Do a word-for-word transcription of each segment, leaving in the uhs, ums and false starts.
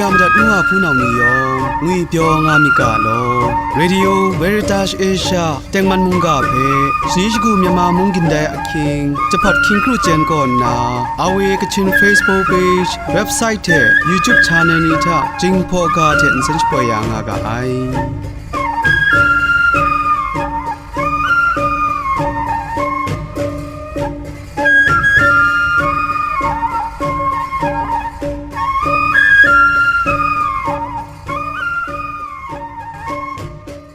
Ya madat nu wa hpunau ni yawng ngwipyaw nga myit ga law. Radio Veritas Asia tengman mungga hpe shani shagu Myanmar mung gindai ahkying jahpat hkying kru chyen kaw nna, awe Kachin Facebook page, website hte YouTube channel ni hta Jinghpaw ga hte nsen shapoi ya nga ga ai.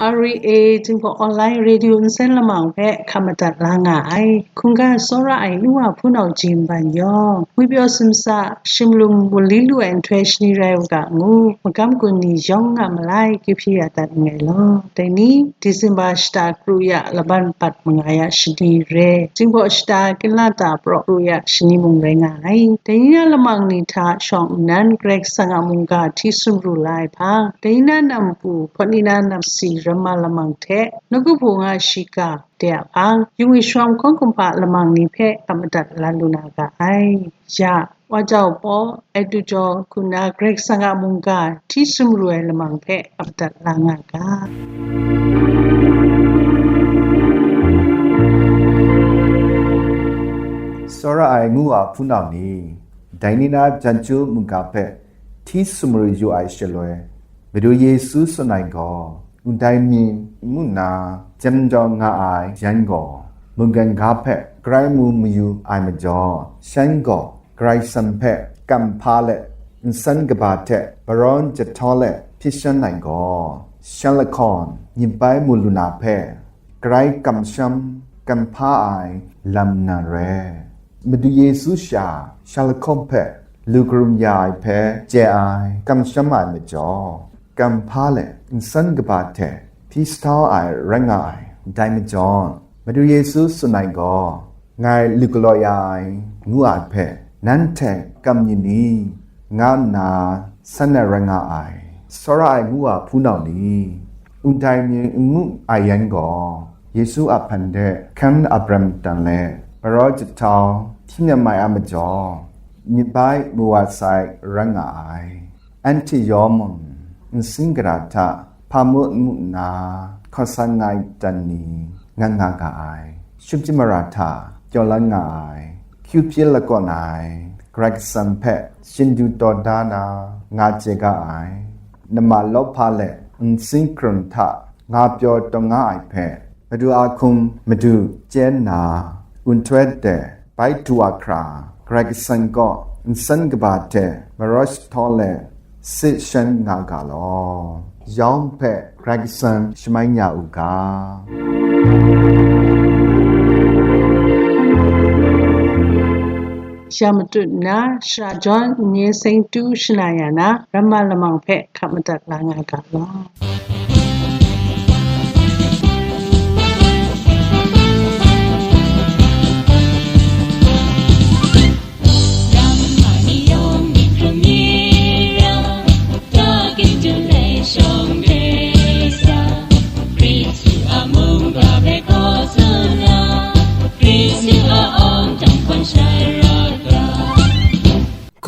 R V A Jinghpaw Online Radio nsen lamang hpe hkap madat la nga ai. Hkungga tsawra ai nu wa hpunau ji nban yawng, ngwipyaw simsa, shimlum buli lu ai nhtoi shani rai u ga ngu, magam gun ni yawng a malai kyu hpyi ya dat nngai law. Dai ni, Disemba shata kru ya laban pat manga ya shani re, Jinghpaw shata kinla ta praw kru ya shani mung rai nga ai. Dai ni na lamang ni hta shawng nnan Karai Kasang a mungga hti sumru la ai hpang, dai ni na nam pu, hpawt ni na nam si ramma lamang hte, nawku hpung a shiga de a hpang, yung i shawm hkawng kumhpa lamang ni hpe hkap madat la lu na ga ai. Ya, Wa Jau Paw, Edu Jaw, hku nna Karai Kasang a mungga hti sumru ai lamang hpe hkap madat la nga ga. Tsawra ai ngu a hpunau ni, dai ni na Janju mungga hpe hti sumru yu ai shaloi, Madu Yesu tsun ai gaw, ndai mi ngu nna jem jaw nga ai yan gaw, mungkan ga hpe grai mu mayu ai majaw, shan gaw Karai Kasang hpe kam hpa let, nsen kaba hte marawn jahtaw let hpyi shan ai gaw, shan lahkawng, myit bai mu lu na hpe, grai kamsham, kam hpa ai lam na re. Madu Yesu sha, shan lahkawng hpe lu karum ya ai hpe chye ai, kamsham ai majaw, kam hpa let nsen kaba hte hpyi sa ai rai nga ai. Dai majaw, Madu Yesu tsun ai gaw, ngai lu galaw ya ai, ngu ai hpe, nanhte kam yu ni, nga nna san ai rai nga ai. Tsawra ai ngu a hpunau ni, ndai mi n ngu ai yan gaw, Yesu a hpan de hkan a pram dan let, maraw jahtau hpyi nem ai a majaw, myit bai mu wa sai rai nga ai. Anhte yawng mung, nsin gara hta hpa mu n mu nna, hkaw san nga ai dan ni, nga nga ga ai. Shupjin mara hta, kyaw lan nga ai. Hkyu hpyi lakawn ai. Karai Kasang hpe shingdu taw da na, nga chye ga ai. Nama lawp hpa let, nsin hkrung hta, nga pyaw taw nga ai hpe, Madu a hkum, Madu chye nna, nhtoi de, bai du a hkra, Karai Kasang kaw nsen kaba hte maraw jahtaw let, sit shan nga ga law. Yawng hpe Karai Kasang shamai ya u ga. Ya matut nna, shara jawn n-, nye seng tu shana ya na, ramma lamang hpe hkap madat la nga ga law.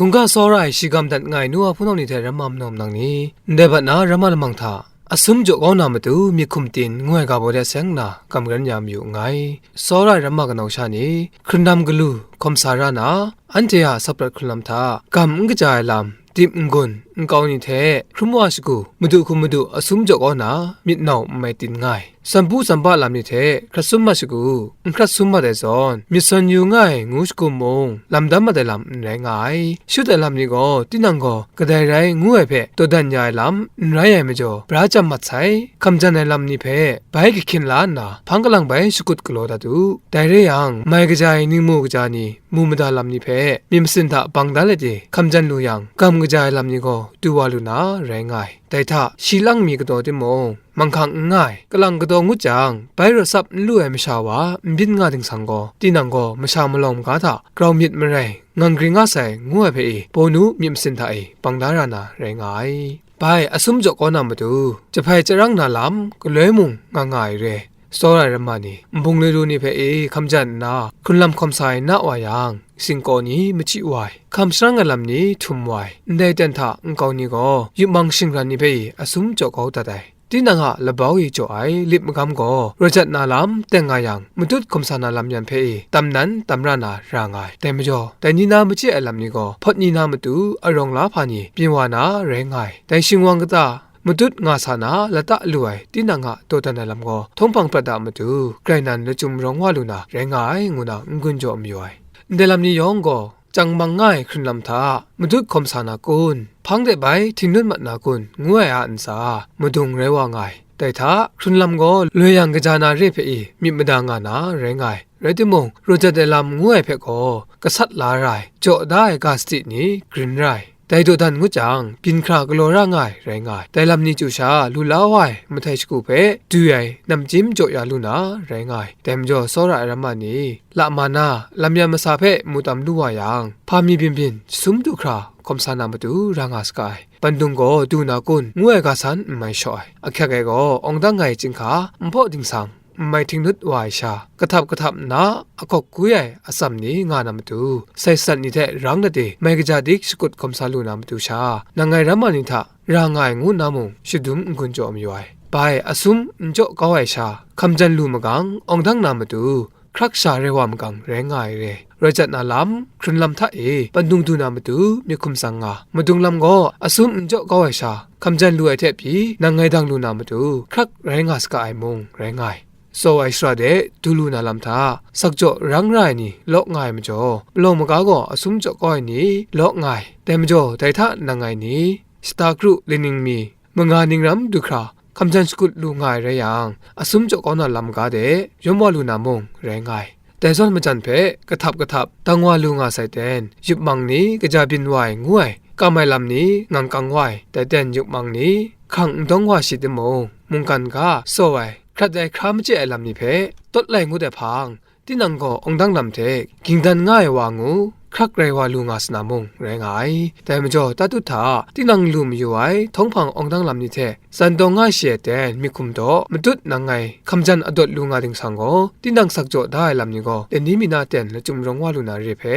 ဟkungga tsawra ai shi gam dat nga ai nu wa hpunau ni hte ramma manawm nang ni, ndai bat na ramma lamang hta, asum jaw kau na matu myit hkum tin ngu ai ga baw de seng nna gam karan ya mayu nngai. Tsawra ai ramma kanau sha ni, hkrunlam galu hkawm sa ra na, anhte a saprat hkrunlam hta gam n kaja ai lam, dip n-gun nkau ni hte hkrum wa shagu, madu hkum madu asum jaw kau na, myit nau n mai tin nga ai. Sanpu sanba lam ni hte hkrat sum mat shagu, n hkrat sum mat ai zawn, myit sawn yu nga ai ngu shagu mung, lam dam mat ai lam n rai nga ai. Shut ai lam ni gaw, tinang gaw kadai rai ngu ai hpe dawdan ya ai lam n rai ai majaw, bra chyam mat sai. Hkam jan ai lam ni hpe bai kahkyin la nna, hpang kalang bai shakut galaw dat u. Dai re yang, mai kaja ai ningmu kaja ni, mu mada lam ni hpe myit masin hta bang da let e, hkam jan lu yang, gam kaja ai lam ni gaw du wa lu na rai nga ai. Dai hta, shi lang mi kataw timung, manghkang n nga ai, kalang kataw ngut jang, bai rawt tsap n lu ai masha wa n byin nga dingsang gaw, tinang gaw masha malawng maga hta grau myit marai, ngang gring nga sai, ngu ai hpe e, bawnu myit masin hta e bang da ra na rai nga ai. Bai asum jaw kau na matu, jahpai chyarang na lam, galoi mung nga nga ai re. Tsawra ai ramma ni, nbung loi ru ni hpe e hkam jan nna, hkrunlam hkawm sa ai na wa yang, singkaw ni machyi wa ai, hkam sharang ai lam ni htum wa ai, ndai ten hta nkau ni gaw, yupmang shingran ni hpe e asum jaw kau dat ai. Tinang a labau e jaw ai lit magam gaw, raw jat na lam teng nga yang, matut hkawm sa na lam yan hpe e tam nan tam ra na ra nga ai. Dai majaw, dai ni na machye ai lam ni gaw, hpawt ni na matu arawng la hpa ni byin wa na rai nga ai. Dai shingwang kata, matut nga sa na lata lu ai tinang a dawdan ai lam gaw, htawng hpang prat a matu, grai nan lachyum rawng wa lu na rai nga ai, ngu na n-gun jaw mayu ai. Ndai lam ni yawng gaw, chyang mang nga ai hkrunlam hta, matut hkawm sa na kun, hpang de bai htinglut mat na kun, ngu ai a ntsa, madung rai wa nga ai. Dai hta, hkrunlam gaw loi yang kaja na re hpe e myit mada nga na rai nga ai. Rai timung, raw jat ai lam ngu ai hpe gaw, gasat la ra ai, jaw da ai ga sadi ni grin ra ai. Dai dawdan ngut jang, byin hkra galaw ra nga ai rai nga ai. Dai lam ni chyu sha lu la wa ai mahtai shagu hpe dwi ai namchyim jaw ya lu na rai nga ai. Dai majaw, tsawra ai ramma ni, la ma na, lam yan masa hpe mu tam lu wa yang, hpa mi byin byin jasum du hkra hkawm sa na matu ra nga saga ai. Bandung gaw du na kun, ngu ai ga san n mai shaw ai. Ahkyak e gaw, awng dang ai chyinghka, nhpaw dingsang, n mai htinglut wa ai sha, kahtap kahtap nna ahkawk gwi ai atsam ni nga na matu, sai sat ni hte rang dat e mai kaja dik shakut hkawm sa lu na matu sha, nang ngai ramma ni hta ra nga ai ngu nna mung shadum n-gun jaw mayu ai. Bai asum n jaw kau ai sha, hkam jan lu magang awng dang na matu, hkrak sha rai wa magang rai nga ai re. Rai jat na lam, hkrunlam hta e bandung du na matu myit hkum tsang nga, madung lam gaw asum n jaw kau ai sha, hkam jan lu ai hte pyi nang ngai dang lu na matu, hkrak rai nga saga ai mung rai nga ai. Tsaw ai shara de du lu na lam hta, sakjaw rang ra ai ni law nga ai majaw, malawng maga gaw asum jaw kau ai ni law nga ai. Dai majaw, dai hta nang ngai ni, shata kru, lining mi, manga ning ram du hkra, hkam jan shakut lu nga ai rai yang, asum jaw kau na lam ga de, yawm wa lu na mung rai nga ai. Dai zawn majan hpe kahtap kahtap dang wa lu nga sai ten, yup mang ni kaja byin wa ai ngu ai, kam ai lam ni ngang kang wa ai, dai ten yup mang ni hkang n dawng wa shi timung, mungkan ga tsaw ai, hkrat ai hkra machye ai lam ni hpe tawt lai ngut ai hpang, tinang gaw awng dang lam hte ging dan nga ai wa ngu, hkrak rai wa lu nga sa na mung rai nga ai. Dai majaw, tatut hta tinang lu mayu ai htawng hpang awng dang lam ni hte, tsan tawng nga shi ai ten myit hkum daw matut nang ngai hkam jan adawt lu nga dingsang gaw, tinang sakjaw da ai lam ni gaw, dai ni mi na ten lachyum rawng wa lu na re hpe,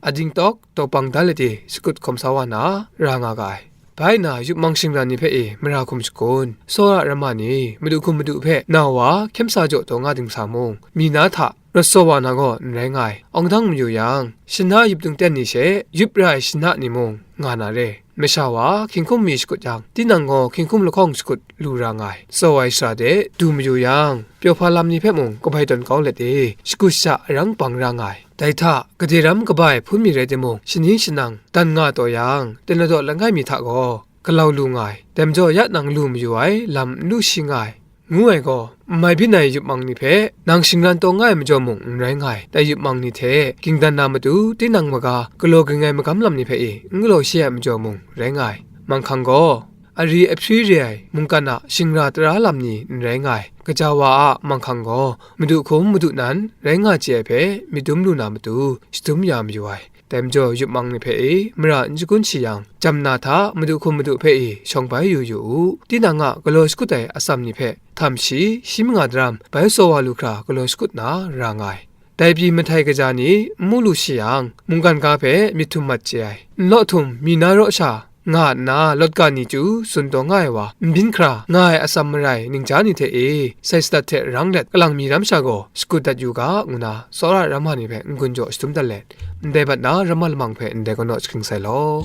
ading tawk, tawpang da let e shakut hkawm sa wa na, ra nga ga ai. Bai na, yup mang shingran ni hpe e mara hkum shagun, tsawra ramma ni, madu hkum madu hpe nau wa hkyem sa jaw taw nga dingsa mung, mi na hta rawt tsaw wa na gaw n rai nga ai. Awng dang mayu yang, shana yup dungten ni she yup ra ai shana ni mung nga na re. Masha wa hkying hkum mi shakut yang, tinang gaw hkying hkum lahkawng shakut lu ra nga ai. Tsaw ai shara de du mayu yang, pyaw hpa lam ni hpe mung kabai tawn kau let e, shagu sha arang bang ra nga ai. Dai hta, gade ram kaba ai hpun mi rai timung, shaning shanang dan nga taw yang, ten ladaw langai mi hta gaw galau lu nga ai. Dai majaw, ya nang lu mayu ai lam n lu shi nga ai, ngu ai gaw, n mai byin ai yup mang ni hpe nang shingran taw nga ai majaw mung n rai nga ai. Dai yup mang ni hte ging dan na matu, tinang maga galaw ging ai magam lam ni hpe e n galaw shi ai majaw mung rai nga ai. Manghkang gaw, ari ahpyi re ai mungkan a shingra tara lam ni n rai nga ai. Gaja wa a manghkang gaw, madu hkum madu nan rai nga chye ai hpe myit dum lu na matu, shadum ya mayu ai. Dai majaw, yup mang ni hpe e mara n shagun shi yang, jam na hta madu hkum madu hpe e shawng bai yu yu u. Tinang a galaw shakut ai atsam ni hpe htam shi, shi manga daram bai tsaw wa lu hkra galaw shakut na ra nga ai. Dai pyi mahtai kaja ni n mu lu shi yang, mungkan ga hpe myit htum mat chye ai. Nlaw htum mi na raw sha nga nna, lawt ga ni chyu tsun taw nga ai wa, n byin hkra nga ai atsam marai ningja ni hte e, sai sadat hte rang let, kalang mi ram sha gaw shakut dat yu ga, ngu na tsawra ramma ni hpe n-gun jaw shadum dat let, ndai bat na ramma lamang hpe ndai kanaw jahkring sai law.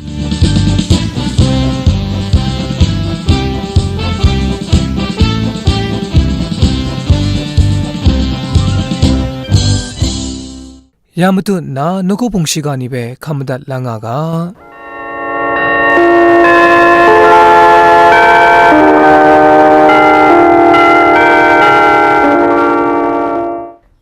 Ya matut nna, nawku hpung shiga ni hpe hkam madat la nga ga.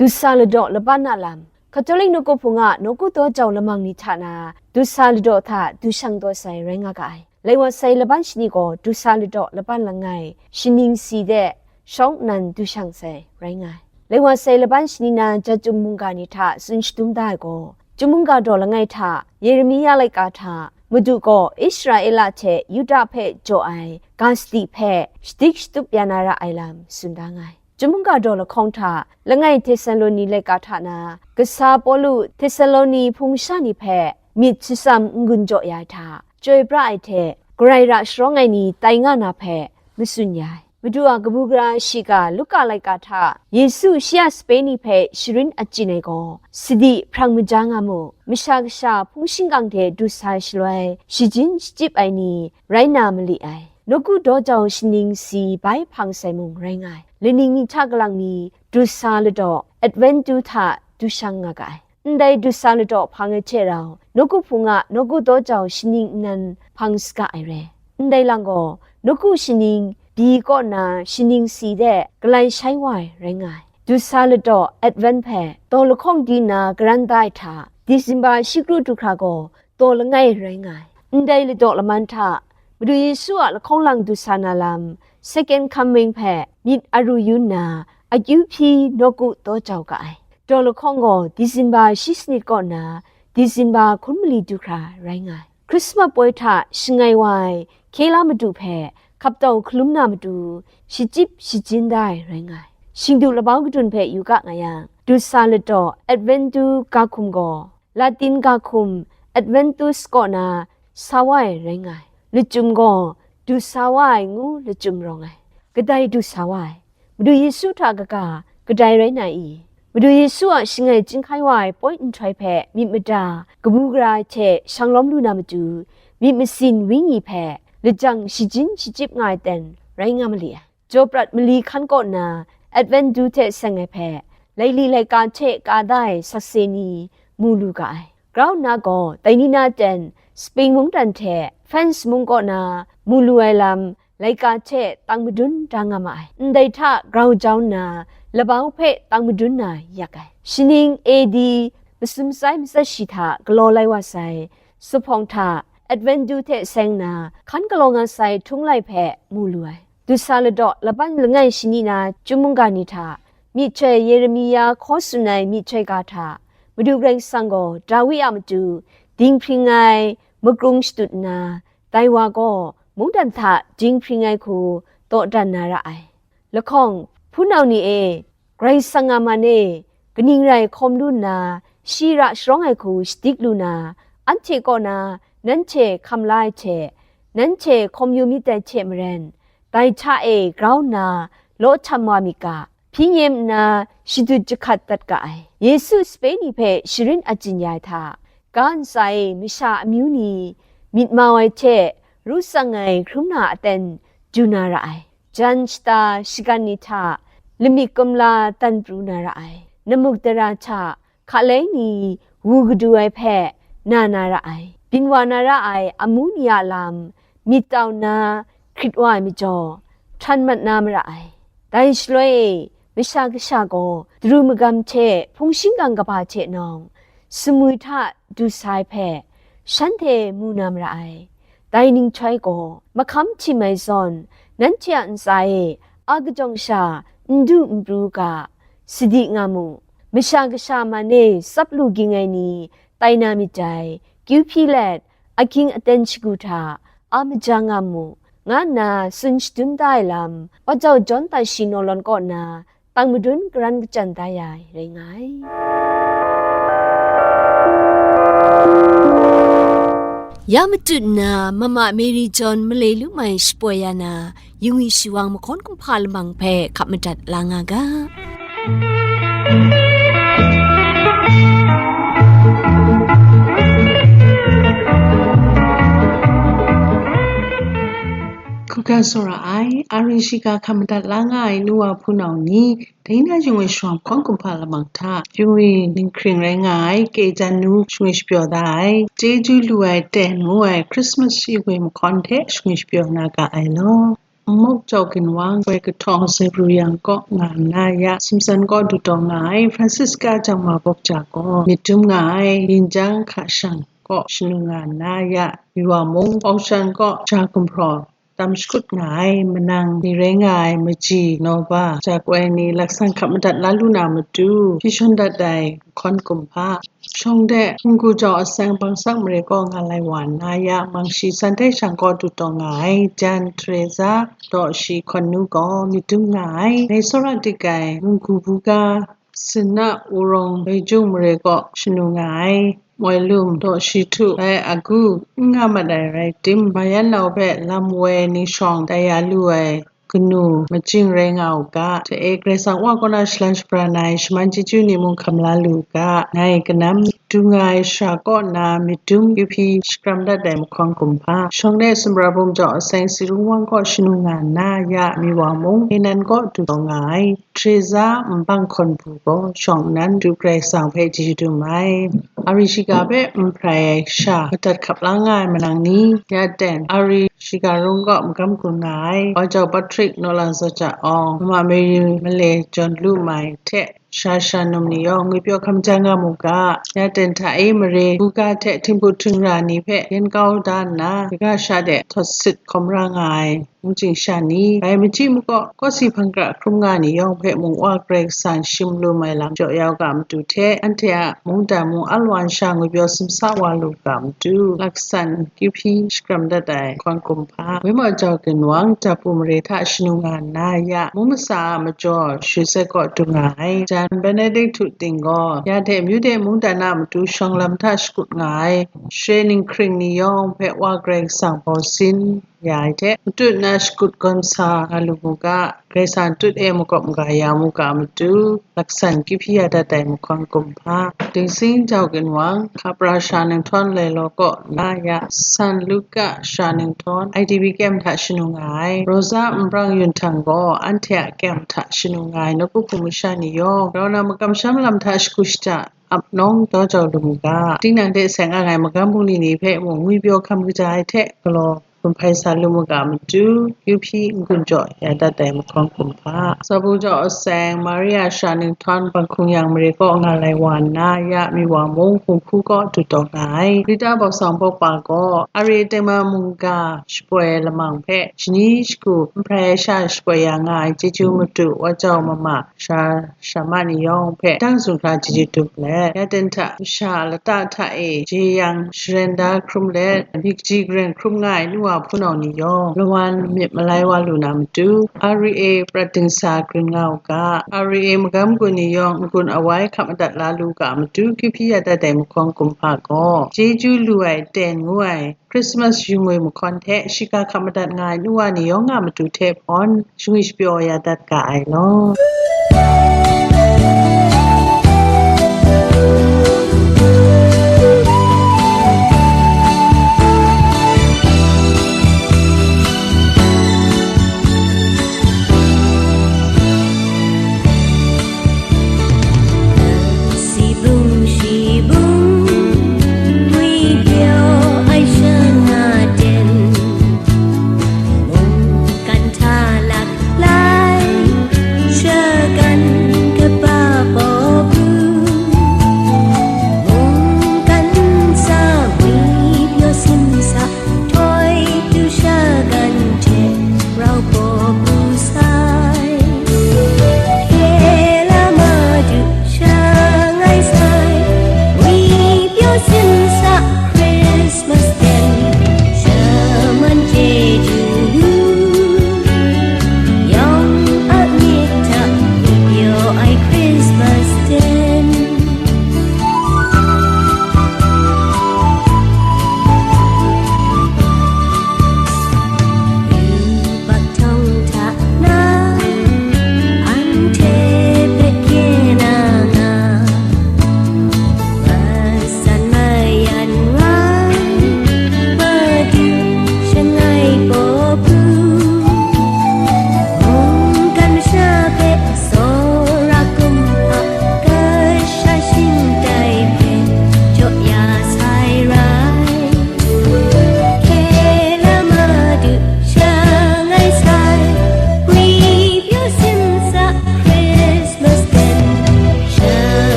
Dusa ladaw laban a lam. Katolik nawku hpung a nawku daw jau lamang ni hta na, dusa ladaw hta du shang taw sai rai nga ga ai. Lai wa sai laban shani gaw dusa ladaw laban langai, shaning si de shawng nnan du shang sai rai nga ai. Lai wa sai laban shani na jat chyum mungga ni hta tsun shadum da ai gaw, chyum mungga daw langai hta, Yeremia laika hta, Madu gaw Israela hte Yuda hpe jaw ai ga sadi hpe shadik shatup ya na ra ai lam tsun da nga ai. Chyum mungga daw lahkawng hta, langai Htesaloni laika hta na, kasa Pawlu Htesaloni hpung masha ni hpe myit shatsam n-gun jaw ya ai hta, chyoi pra ai hte, Karai ra sharawng ai ni tai nga na hpe matsun ya ai. Madu a kabu gara shiga Luka laika hta Yesu shi a sape ni hpe sharin achyin ai gaw, sadi hprang maja nga mu, Masha Kasha hpung shingkang hte du sa ai shaloi, shajin shachyip ai ni rai na mali ai. Nawku daw jau shaning si bai hpang sai mung rai nga ai. Laning ni hta kalang mi du sa ladaw Adventu hta du shang nga ga ai. Ndai du sa ladaw hpang ai hte rau, nawku hpung a nawku daw jau shaning nnan hpang saga ai re. Ndai lang gaw, nawku shaning di kaw na shaning si de galai shai wa ai rai nga ai. Du sa ladaw Advent hpe taw lahkawng di nna garan da ai hta, Disemba shi kru du hkra gaw taw langai rai nga ai. Ndai ladaw laman hta, Madu Yesu a lahkawng lang du sa na lam, Second Coming hpe myit aru yu nna, akyu hpyi nawku daw jau ga ai. Daw lahkawng gaw Disemba shi sanit kaw na, Disemba hkun mali du hkra rai nga ai. Christmas poi hta shangai wa ai hkye la madu hpe hkap tau hkalum na matu, shachyip shajin da ai rai nga ai. Shingdu labau kadun hpe yu ga nga yang, du sa ladaw Adventu ga hkum gaw, Latin ga hkum Adventus kaw na sa wa ai rai nga ai. Lachyum gaw du sa wa ai ngu lachyum rawng ai. Kadai du sa wa ai? Madu Yesu hta kaga kadai rai na i? Madu Yesu a shangai chyinghkai wa ai poi nhtoi hpe myit mada, kabu gara ai hte shanglawm lu na matu, myit masin wenyi hpe lajang shajin shachyip nga ai ten rai nga mali ai. Jaw prat mali hkan kaw na Adventu hte seng ai hpe, laili laika hte ka da ai sakse ni mu lu ga ai. Grau nna gaw, dai ni na ten Spain mungdan hte France mung kaw na mu lu ai lam, laika hte tang madun da nga ma ai. Ndai hta grau jau nna, labau hpe tang madun na yak ai. Shaning A D masum tsai matsat shi hta galaw lai wa sai, Suphpawng hta Adventu hte seng na, hkan galaw nga sai htung lai hpe mu lu ai. Du sa ladaw laban langai shani na chyum mungga ni hta, myihtoi Yeremia hkaw tsun ai myihtoi ga hta, Madu Karai Kasang gaw Dawi a matu dinghpring ai makrung shadut nna, dai wa gaw mungdan hta dinghpring ai hku dawdan na ra ai. Lahkawng, hpunau ni e, Karai Kasang a man e, kaning rai hkawm lu nna, shi ra sharawng ai hku shadik lu na, anhte kaw na nanhte hkam la ai hte, nanhte hkawm yu myit dai hte maren, dai hta e grau nna law htam wa myit ga, hpyi nyem nna shadut jahkat dat ga ai. Yesu sape ni hpe sharin achyin ya ai hta, ga ntsa e masha amyu ni myit mau ai hte, ru tsang ai hkrum na aten du na ra ai. Jan shata shagan ni hta, lamik kumla dan pru na ra ai. Namuk dara hta, hkalai ni wu kadu ai hpe na na ra ai. Byin wa na ra ai amu ni a lam myit tau nna hkrit wa ai majaw, htan mat na mara ai. Dai shaloi e, Masha Kasha gaw daru magam hte hpung shingkang kaba hte nawng, sumwi hta du sa ai hpe, shanhte mu na mara ai. Dai ninghtoi gaw, mahkam htim ai zawn, nanhte a ntsa e a kajawng sha n du n pru u ga, sadi nga mu. Masha Kasha man e tsap lu ging ai ni tai na myit dai, kyu hpyi let, ahkying aten shagu hta a maja nga mu, nga nna tsun shadum da ai lam, Wa Jau Jawn Tashi Naw Lawn kaw na, tang madun karan kachyan da ya ai rai nga ai. Ya matut nna, Mama Mary John malai lu mai shapoi ya na, yungwi shiwang mahkawn kumhpa lamang hpe hkap madat la nga ga. Hkuga tsawra ai, a ri shiga hkap madat la nga ai nu wa hpunau ni, dai na yungwi shiwang mahkawn kumhpa lamang hta, yungwi ninghkring rai nga ai, Kei Jan Nu shingwi shapyaw da ai, Chyeju Lu Ai Ten ngu ai Christmas shingwi mahkawn hte shingwi shapyaw na ga ai law. Nmawk Jau Ginwang, woi kahtawng Zebruyang kaw nga nna ya, Simpson kaw du taw nga ai, Francisca Jangma Bawk Ja gaw myit dum nga ai, Linjang Hka Shang kaw shanu nga nna ya, Miwa Mung, Aung Shan kaw ja gumhpraw tam shakut nga ai, manang ni rai nga ai Maji Nawba, ja koi ni laksan hkap madat la lu na matu, hpyi shawn dat ai, Mahkawn Kumhpa, Shawng de, Hpunggu jau aseng bangsak mare kaw nga lai wa nna, ya Mangshi San Hte Shang kaw du taw nga ai, Jan Teresa daw shi hkawn nu gaw myit dum nga ai. Dai tsawra dik ai, Hpunggu buga, Sinna Wurong Beijung mare kaw shanu nga ai. Moi lum daw shi htu rai agu n nga mat ai rai tim, Mayan nau hpe lam woi ning shawng tai ya lu ai kanu majing rai nga u ga, hte e Karai Kasang Wa kaw na shalan shabran ai shaman chyeju ni mung hkam la lu u ga, ngai kanam du nga ai sara kaw nna myit dum kyu hpyi shakram dat ai mahkawn kumhpa, shawng de sumra bum jau aseng Sirung Wang kaw shanu nga nna, ya mi wa mung Henan kaw du taw nga ai. Teresa nbang hkawn bu gaw shawng nnan du Karai Kasang hpe chyeju dum ai. Ari shiga hpe n hprai ai sha madat hkap la nga ai manang ni, ya ten, Ari shiga rung kaw magam gun nga ai, Wa jau Patrick, Naw Lang Zaw Ja Awng, Mama Mary Male John Lu Mai hte sha sha num ni yawng ngwipyaw hkam ja nga mu ga, ya ten hta e mare, buga hte htinghpu htingra ni hpe yen kau da nna, kaga sha de htawt sit hkawm ra nga ai. Mungchying sha ni, bai machyi makaw, kawsi hpang kra hkrum nga ni yawng hpe mung Wa Karai Kasang shim lu mai lam jaw ya u ga matu hte, anhte a mungdan mung a lawan sha ngwipyaw sumsa wa lu ga matu, laksan kyu hpyi shakram dat ai hkawn kumhpa, Wai Maw Jau Ginwang, Dapu mare hta shanu nga nna, ya mung masa a majaw Shwi Sai kaw du nga ai. Jan Benedict Htu Ting gaw, ya hte Myu de mungdan a matu shawng lam hta shakut nga ai, share ning hkring ni yawng hpe Wa Karai Kasang bau sin ya ai hte, matut na shakut gawn sa nga lu mu ga, Karai Kasang tut e makawp maga ya mu ga matu, laksan kyu hpyi ya dat ai mahkawn kumhpa, Dingsing Jau Ginwang, Hkapra sha ninghtawm lai law kaw na ya, San Luka sha ninghtawm I D P kyem hta shanu nga ai, Rosa Nbrang Yun Htang gaw anhte a kyem hta shanu nga ai nawku hpung masha ni yawng, rau na makam sha malam hta shagu shaja ap nawng daw jau lu mu ga, tinang hte seng ang ai magam bungli ni hpe mung ngwipyaw hkam kaja ai hte galaw, hkum hpai sa lu mu ga matu, kyu hpyi n-gun jaw ya dat ai mahkawn kumhpa, Sabu jaw aseng, Maria sha ninghtawm, Bang Hkung Yang mare kaw nga lai wa nna, ya mi wa mung, Hpunghku kaw du taw nga ai. Rita Bawsang Bawpa gaw, Ari Tengman mungga shapoi ai lamang hpe, shani shagu n hprai ai sha shapoi ya nga ai chyeju matu, Wa Jau Mama, sha sha ma ni yawng hpe dang zunghkra chyeju dum let, ya ten hta masha lata hta e jeyang sharen da hkrum let, myit kaji gareng hkrum nga ai nu wa hpunau ni yawng, lawan myit malai wa lu na matu, R E A prat dingsa grin nga u ga, R E A magam gun ni yawng n-gun awai hkap madat la lu ga matu, kyu hpyi ya dat ai mahkawn kumhpa gaw, chyeju lu ai ten ngu ai Christmas yu ngwi mahkawn hte shiga hkap madat nga ai nu wa ni yawng a matu hte hpawn shangwi shapyaw ya dat ga ai law.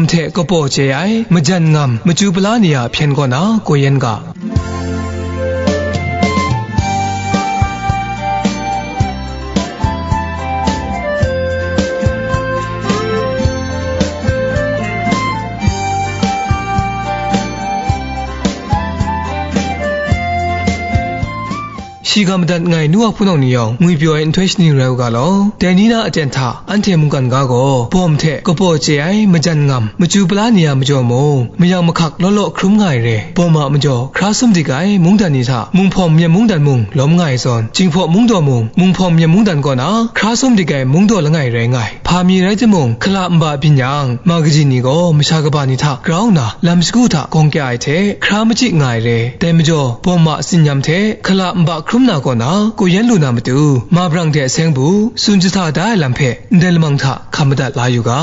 Hte kapaw chye ai majan ngam machyu pala ni a hpyen kaw na koi yan ga. Shiga madat ngai nu wa hpunau ni yawng ngwipyaw ai nhtoi shani rai u ga law. Dai ni na aten hta anhte mungkan ga gaw, bawm hte kapaw chye ai majan ngam, machyu pala ni a majaw mung, mayang mahkak law law hkrum nga ai re. Bawm a majaw hkra sum dik ai mungdan ni hta, Munghpawm Myen mungdan mung lawm nga ai zawn, Jinghpaw Mungdaw mung, Munghpawm Myen mungdan kaw na hkra sum dik ai mungdaw langai rai nga ai. Hpa mi rai timung, hkala nba byin yang, ma kaji ni gaw masha kaba ni hta grau nna, lam shagu hta gawng kya ai hte hkra machyi nga ai re. Dai majaw, bawm a tsinyam hte hkala nba hkrum na kaw na, koi yan lu na matu, ma brang de seng bu, tsun jahta da ai lam hpe ndai lamang hta hkam madat la yu ga.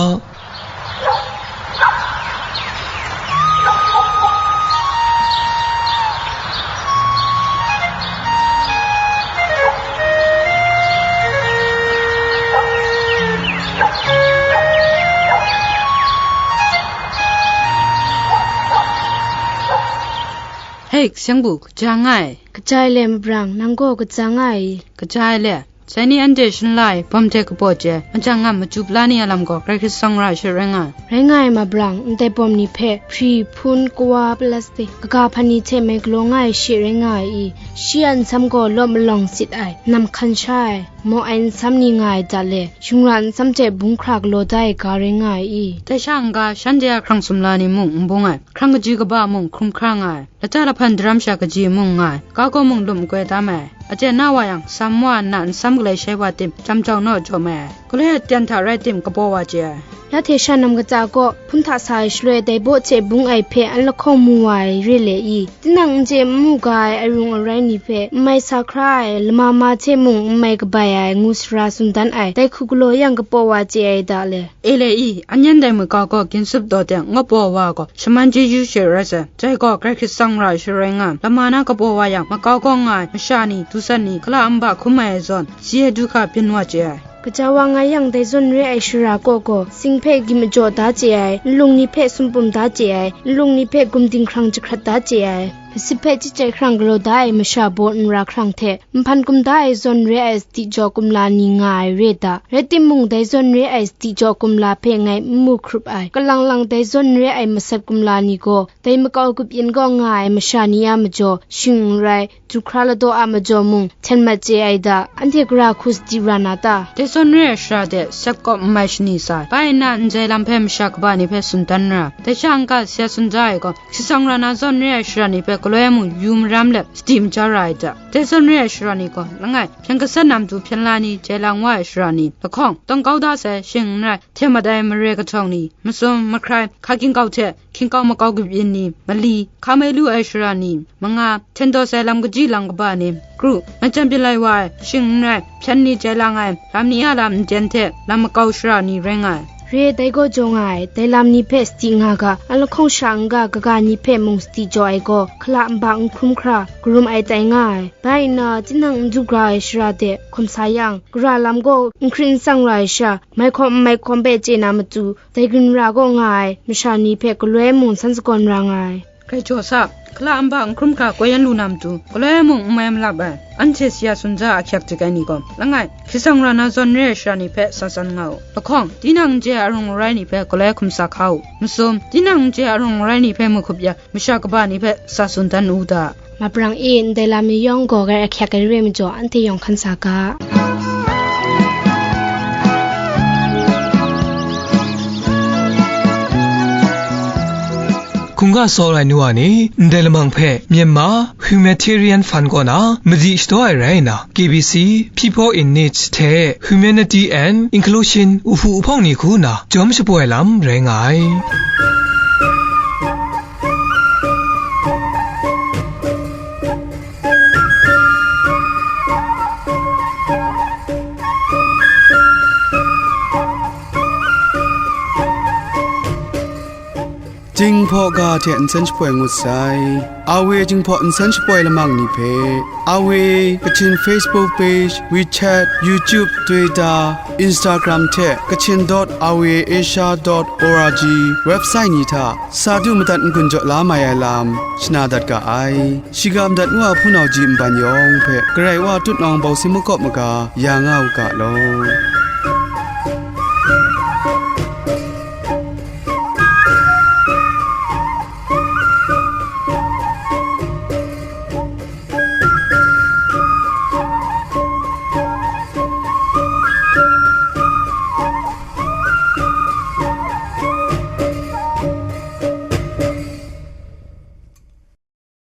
Hei, Seng bu, kaja nga ai. Kaja ai le, ma brang, nang gaw kaja nga ai i? Kaja ai le. Sai ni anhte shanla ai, bawm hte kapaw chye ai, majan ngam machyu pala ni a lam gaw Karai Kasang ra ai she rai nga ai. Rai nga ai, ma brang, ndai bawm ni hpe hpri, hpun, kawa, plastik, kaga hpan ni hte mai galaw nga ai she rai nga ai i? Shi a nsam gaw law malawng sit ai, nam hkan sha ai, maw ai nsam ni nga ai da le, shingran nsam hte bung hkra galaw da ai ga rai nga ai i? Dai sha n-ga, shanhte a hkrang sumla ni mung n bung ai, hkrang kaji kaba mung hkrum hkra nga ai, lata lahpan daram sha kaji mung nga ai, ga gaw mung lum n koi tam ai. Aten na wa yang, sam wa nna nsam galai shai wa tim, jam jau naw jaw mai ai. Galoi aten hta rai tim, kabaw wa chye ai. Ya hte sha nam katsa gaw, hpun hta sa ai shaloi dai baw hte bung ai hpe an lahkawng mu wa ai re le i? Tinang n chye n mu ga ai arung arai ni hpe, n mai sa hkra ai, lama ma hte mung n mai kabai ai, ngu sara tsun dan ai, dai hku galaw yang kabaw wa chye ai da le? E le i, an yan dai makau gaw, ginsup daw teng, ngaw baw wa gaw, shaman chyeju she rai sai. Dai gaw, Karai Kasang ra ai she rai nga ai, lama na kabaw wa yang, makau gaw nga ai, masha ni, du san ni, hkala nba hkrum ai zawn, si ai du hka byin wa chye ai. Kaja wa nga yang, dai zawn re ai shara kaw gaw, sing hpe gyi majaw da chye ai, nlung ni hpe sumpum da chye ai, nlung ni hpe gumding hkrang jahkrat da chye ai, masit hpe chyit chyai hkrang galaw da ai masha baw nra hkrang hte, nhpan gum da ai zawn re ai sadi jaw kumla ni nga ai re da. Rai timung, dai zawn re ai sadi jaw kumla hpe ngai n mu hkrup ai. Kalang lang dai zawn re ai masat kumla ni gaw, dai makau grup yin gaw nga ai masha ni a majaw, shing n rai, du hkra ladaw a majaw mung, hten mat chye ai da. Anhte gara hku sadi ra na ta? Dai zawn re ai shara de, sep kawp n mai shani sa ai. Bai nna, ndai lam hpe masha kaba ni hpe tsun dan ra. Dai sha n-ga, si a tsun da ai gaw, Hkrisang ra na zawn re ai shara ni hpe galoi mung yu maram let, sadi maja ra ai da. Dai zawn re ai shara ni gaw, langai, hpyen gasat na matu hpyen la ni, jai lang wa ai shara ni, lahkawng, tawng kau da sai, shing n rai, hten mat ai mare kahtawng ni, masum, mahkrai, hka hkying kau hte, hkying kau makau grup yin ni, mali, hka mai lu ai shara ni, manga, hten taw sai lam kaji lang kaba ni, kru, majan byin lai wa ai, shing n rai, hpyen ni jai lang ai, lam ni a lam nden hte, lam makau shara ni rai nga ai. Re, dai gaw jaw nga ai, dai lam ni hpe sadi nga ga, a lahkawng sha n-ga, kaga ni hpe mung sadi jaw ai gaw, hkala nba n hkrum hkra, karum ai tai nga ai. Bai nna, tinang n du gara ai shara de, hkum sa yang, gara lam gaw n hkrit n tsang ra ai sha, mai hkawm n mai hkawm hpe chye na matu, dai ginra gaw nga ai, masha ni hpe galoi mung san sagawn ra nga ai. Grai jaw sa, hkala nba n hkrum hkra koi yan lu na matu, galoi mung n mai malap ai, anhte si a tsun ja a ahkyak dik ai ni gaw, langai, hkrisang ra na zawn re ai shara ni hpe sa tsan nga u. Lahkawng, tinang n chye ai arung arai ni hpe galoi hkum sa hkra u. Masum, tinang n chye ai arung arai ni hpe mahkup ya, masha kaba ni hpe sa tsun dan u da. Ma brang e, ndai lam ni yawng gaw grai ahkyak ai re majaw, anhte yawng hkan sa ga. Hkungga Saw Rai Nu Wa Ni, Ndai Lamang Hpe, Myanmar Humanitarian Fund kaw na madi shadaw ai rai nna, K B C, People in Need hte Humanity and Inclusion uhpu uhpawng ni hku nna jawm shapoi ai lam rai nga ai. Dinghpaw ga hte nsen shapoi ngut sai. Awe Jinghpaw nsen shapoi lamang ni hpe, Awe Kachin Facebook page, WeChat, YouTube, Twitter, Instagram hte Kachin dot awe asia dot org website ni hta sa du madat n-gun jaw la mai ai lam shana dat ga ai. Shiga madat nu a hpunau ji nban yawng hpe Karai Wa tutnawng bawsin makawp maga ya nga u ga law.